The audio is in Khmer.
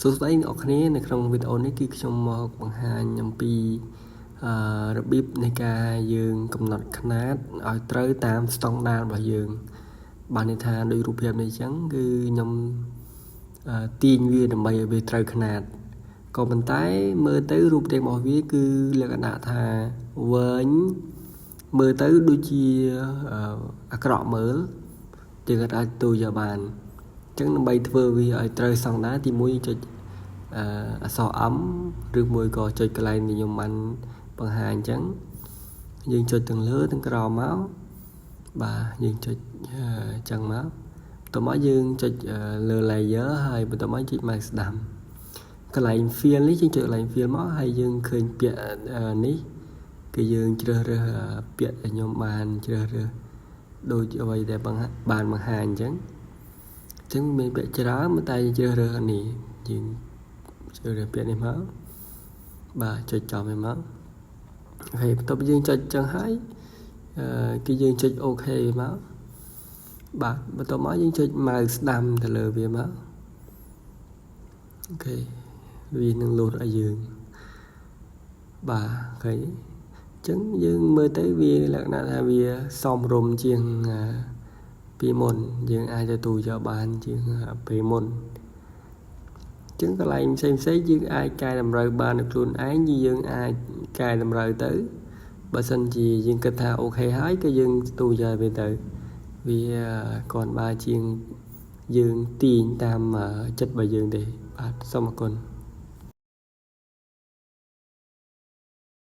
សួស្តីអ្នកនរគ្នានៅក្នុងវីដេអូនេះគឺខ្ញុំមកបង្ហាញអំពីអឺរបៀបនៃការយើងកំណត់ខ្នាតឲ្យត្រូវតាមស្តង់ដាររបស់យើង បានន័យថាដូចរូបភាពនេះអញ្ចឹងគឺខ្ញុំទាញវាដើម្បីឲ្យវាត្រូវខ្នាតក៏ប៉ុន្តែមើលទៅរូបរាងរបស់វាគឺលក្ខណៈថាវែងមើលទៅដូចជាអាក្រក់មើលយើងអាចទទួលយកបានអញ្ចឹងដើម្បីធ្វើវាឲ្យត្រូវស្តង់ដារទី1ចុចអក្សរ M ឬមួយក៏ចុចកន្លែងដែលខ្ញុំបានបង្ហាញអញ្ចឹងយើងចុចទាំងលើទាំងក្រោមមកបាទយើងចុចអញ្ចឹងមកបន្ទាប់មកយើងចុចលើ layer ហើយបន្ទាប់មកចុច mouse ស្ដាំកន្លែង fill នេះយើងចុចកន្លែង fill មកហើយយើងឃើញពាក្យនេះគឺយើងជ្រើសរើសពាក្យដែលខ្ញុំបានជ្រើសរើសដូចអ្វីដែលបានបង្ហាញអញ្ចឹងអញ្ចឹងមានពាក្យច្រើនតែយើងជ្រើសរើសនេះយើងជ្រើសរើសពាក្យនេះមកបាទចុចចំវាមកហើយបន្ទាប់យើងចុចចឹងហើយគឺយើងចុច OK មកបាទបន្ទាប់មកយើងចុច mouse ស្ដាំទៅលើវាមក OK វានឹងលោតឲ្យយើងបាទឃើញអញ្ចឹងយើងមើលទៅវាលក្ខណៈថាវាសមរម្យជាងពីមុនយើងអាចទទួលយកបានជាងពេលមុនចឹងកន្លែងផ្សេងផ្សេងយើងអាចកែតម្រូវបាននៅខ្លួនឯងយើងអាចកែតម្រូវទៅបើសិនជាយើងគិតថា OK ហើយក៏យើងទទួលយកវាទៅវាគ្រាន់បើជាងយើងទាញតាមចិត្តរបស់យើងទេបាទសូមអរគុណ។